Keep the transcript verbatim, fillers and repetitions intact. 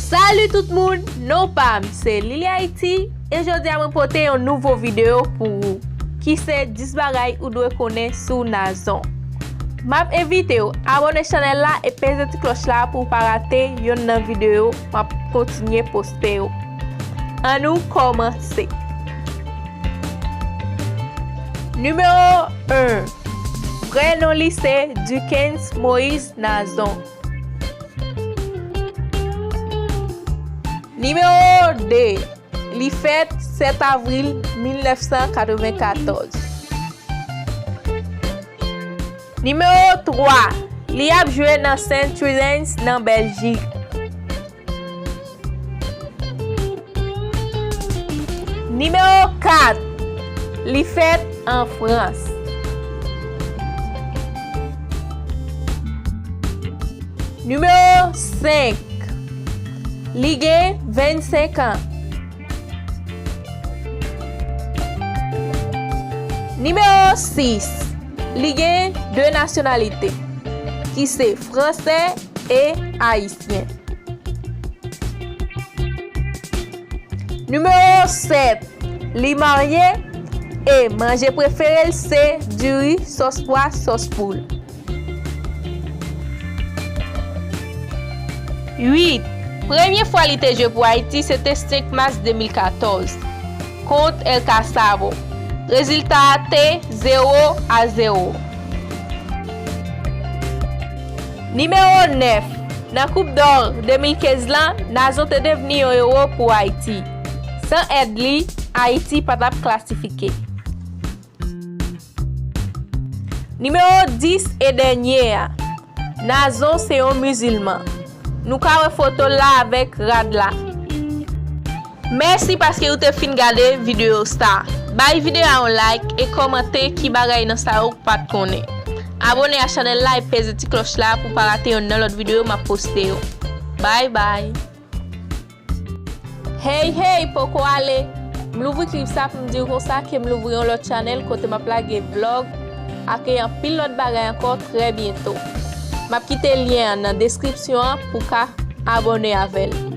Salut tout moun, non pa m se Lily Haïti e jodi a mwen pote yon nouvo videyo pou ou ki se dis bagay ou dwe konnen sou Nazon. M ap envite w abòne chanèl la e peze ti klòch la pou w pa rate yonn nan videyo m ap kontinye poste yo. Ann nou kòmanse. Nimewo en. Vrè non li se Duckens Moïse Nazon. Nimewo de. Li fèt sèt avril mil nèf san katreven katòz. Nimewo twa. Li ap jwe nan Sint Truiden nan Bèljik. Nimewo kat. Li fèt an Frans. Nimewo senk. Li gen vennsenk an. Nimewo sis. Li gen de nasyonalite, ki se fransè e ayisyen. Nimewo sèt. Li marye e manje prefere l se diri, sòs pwa, sòs poul. Uit. Premye fwa li te jwe pou Ayiti se te senk mas de mil katòz kont El Casabo. Rezilta a te zewo a zewo. Nimewo nèf. Nan Koup dò de mil kenz lan, Nazon te devni yon ewo pou Ayiti. San èd li, Ayiti pa t ap klasifike. Nimewo dis e dènye a. Nazon se yon mizilman. Nou ka wè foto l la avèk rad la. Mèsi paske ou te fin gade videyo sa. Bay videyo a yon like e kòmante ki bagay nan sa yo ou pa t konnen. Abòne a chanèl la e peze ti klòch la pou w pa rate yonn nan lòt videyo m ap poste yo. Bye bye. Hey hey, poko ale! M louvri klip sa pou m di w konsa ke m louvri yon lòt chanèl kote m ap lage vlòg ak anpil lòt bagay ankò trè byento. M ap kite lyen an nan deskripsyon an pou w ka abòne avè l.